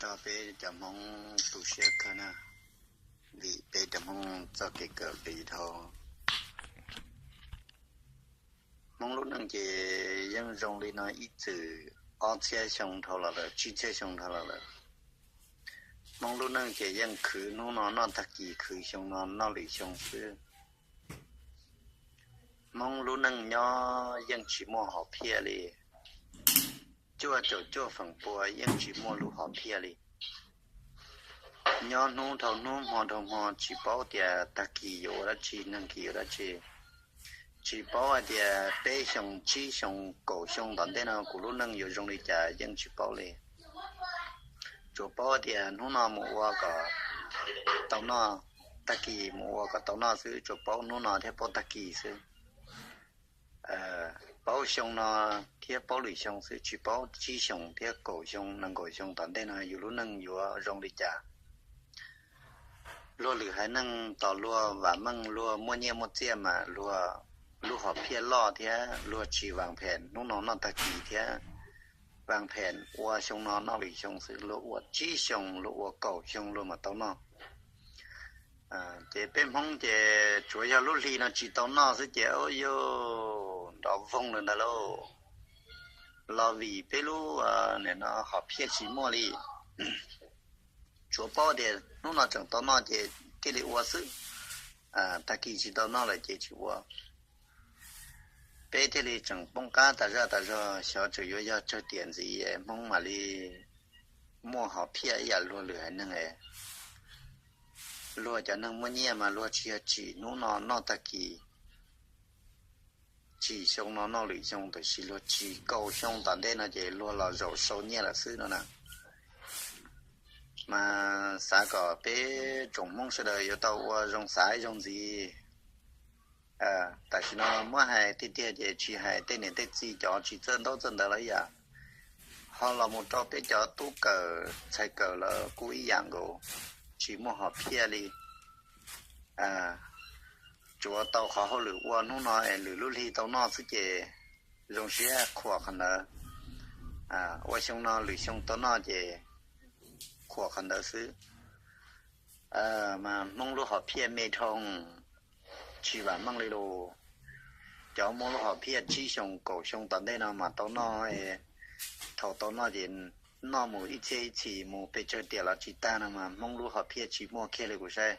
Peb cov Hmoob tu siab kawg na, vim peb cov Hmoob txoj kev kawm pes dhau. Hmoob lub neej ces yeej zoo li no ib txwm ob txhiab xyoo dhau los lawm, tsib txhiab xyoo dhau los lawm. Hmoob lub neej ces yeej khwv hnub no noj tag kis, khwv xyoo no noj lwm xyoo xwb. Hmoob lub neej nyob yeej tsis muaj hom phiaj li. Cuaj caum cuaj feem pua yeej tsis muaj lub hom phiaj li. Nyob hnub dhau hnub, hmo dhau hmo, tsis paub tias tag kis yuav ua dab tsi, nag kis yuav dab tsi. Tsis paub hais tias peb xyoo, tsib xyoo, kaum xyoo tom ntej no kuv lub neej yuav zoo li cas yeej tsis paub li. Tsuas paub tias hnub no mus ua kom tau noj, tag kis mus ua kom tau noj xwb, tsuas paub hnub no thiab paub tag kis xwb. Paub xyoo no thiab paub lwm xyoo xwb, tsis paub tsib xyoo thiab kaum xyoo, nees nkaum xyoo tom ntej no yus lub neej yuav zoo li cas. Luag lwm haiv neeg tos luag vam meej, luag muaj nyiaj muaj txiaj mas luag lub hom phiaj loj thiab luag tsis vam phem hnub no noj tag kis thiab vam phem ua xyoo no noj lwm xyoo xwb, luag ua tsib xyoo, luag ua kaum xyoo luag mam tau noj. Ces peb Hmoob ces tsuav yog lub hli no tsis tau noj xwb ces ua yus nrov voog lawm ntag lauj. Los vim peb lub, nim no hom phiaj tsis muaj li. Tsuav paub tias hnub no tseem tau noj ces thiaj li ua xwb, tag kis tsis tau noj lawm ces tsis ua. Peb thiaj li tseem poob qab tas zaj tas zog, xyov tseem yuav yog tsawg tiam ntxiv Hmoob mam li muaj hom phiaj ib yam luag lwm haiv neeg. Luag cov neeg muaj nyiaj mas luag tsis yog tsim hnub no noj tag kis, tsim xyoo no noj lwm xyoo, tiam sis luag tsim kaum xyoo tom ntej no ces luag los zaum sau nyiaj lawm xwb no na. Mas xav kom peb tsoom Hmoob sawv daws yuav tau ua zoo xav zoo ntxiv. Tam sim no muab hais tiag tiag ces tsis hais tej niam tej txiv cov tsis txawj ntaub txawj ntawv los ib yam, ho los mus rau peb cov tub kawm ntxhais kawm los kuj ib yam nkaus, tsis muaj hom phiaj li. Tsuav tau qhov hauj lwm ua hnub no es lwm lub hli tau noj xwb ces zoo siab khuam qhov ntawd. Ua xyoo no lwm xyoo tau noj ces khuam qhov ntawd xwb. Mas Hmoob lub hom phiaj me dhau, tsis vam meej li lus. Cov muaj lub hom phiaj tsib xyoo kaum xyoo tom ntej no mas tau noj, thaum tau noj ces noj mus ib txhiab ib txhis mus pes tsawg tiam los tsis tag no mas Hmoob lub hom phiaj tsis muaj kiag li kuv saib.